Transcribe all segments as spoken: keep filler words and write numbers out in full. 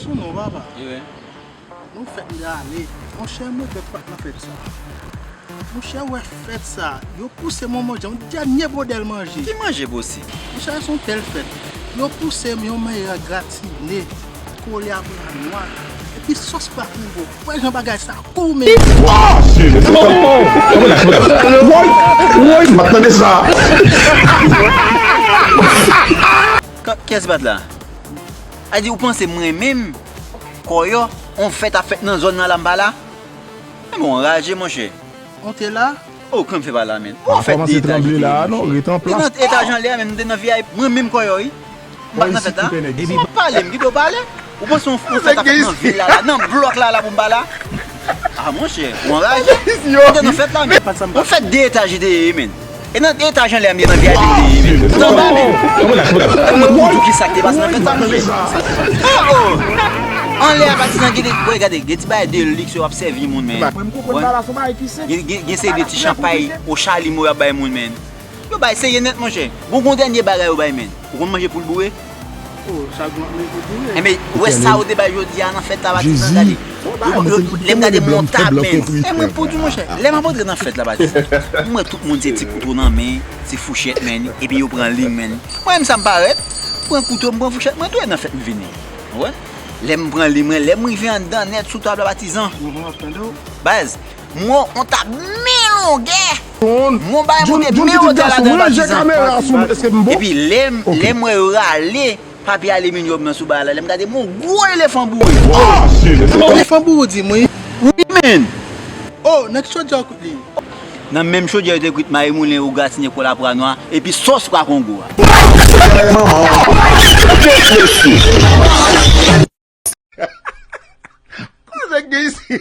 Sou non, papa. Nou fèt n ale. Monchè, m regrèt pa t nan fèt sa. Monchè, wè fèt sa. Yo pouse m yon manje, yon dènye bwodèl manje. Ki manje pouse? Monchè, se yon tèl fèt. Yo pouse m yon meyè gratine, kole a pla nwa, epi sòs pa kongo. Wè jan bagay sa goumen. Woy, woy, m ap tande sa. Ka- Kiyès bat la? A di ou panse mwen menm, kòyò, on fèt ap fèt nan zòn nan la m pa la? Men bon, anraje, monchè. On te la? O, kòman fè pa la, menn? On fèt de etaj li te ye, monchè. Li nan etaj anlè a, menn, nou te nan V I P. Mwen menm kòyò, wi. M pa t nan fèt la. Epi w ap pale, m kite w pale. Ou panse on, on fèt ap fèt nan vil la, la, nan blòk la, la, pou m pa la? A, monchè, ou anraje. Ou te nan fèt la, menn. On fèt de etaj li te ye, menn. E nan etaj anlè a, m te nan V I P m te ye, menn. Tout anba, menn. E mwen pou di w kisa k te pase nan fèt la, monchè. O, o. Anlè a, patizan, gen de, woy, gade, gen ti bagay de liks yo ap sèvi moun, menn. Mwen, m konprann pa la, se yon bagay ki senp. Gen, gen, gen seri de ti chanpay o chalimo y ap bay moun, menn. Yo bay serye nèt, monchè. Bon, gon dènye bagay yo bay, menn. Ou konn manje poul boure? O, sa gon ap manje poul boure. Enben, ou wè sa yo te bay jodi a nan fèt la, patizan, gade. Yo, yo, lè m gade m wè yon tab, menn. E mwen pou di, monchè, lè m ap antre nan fèt la, patizan, m wè tout moun se ti kouto nan men, ti fouchèt, menn, epi yo pran liy, menn. Mwen menm sa m parèt, m pran kouto, m pran fouchèt, mwen tou nan fèt m vini. Ou wè? Lè m pran liy mwen, lè m rive anndan nèt sou tab la, patizan. Baz, m wè on tab men longè. M wè on bagay monte men wotè ladan, patizan. Epi lè m, lè m wè yo rale papye aliminyòm nan sou bagay la, lè m gade, m wè on gwo elefan boure. Elefan boure, ou di m, wi. Wi, menn. O, nan ki chodyè yo kwit li? Nan menm chodyè yo te kwit mayi moulen, ou gratine, kole a pla nwa, epi sòs pla kongo a. Koze k gen isi?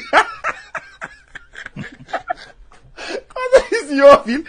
Koze isi yo vin.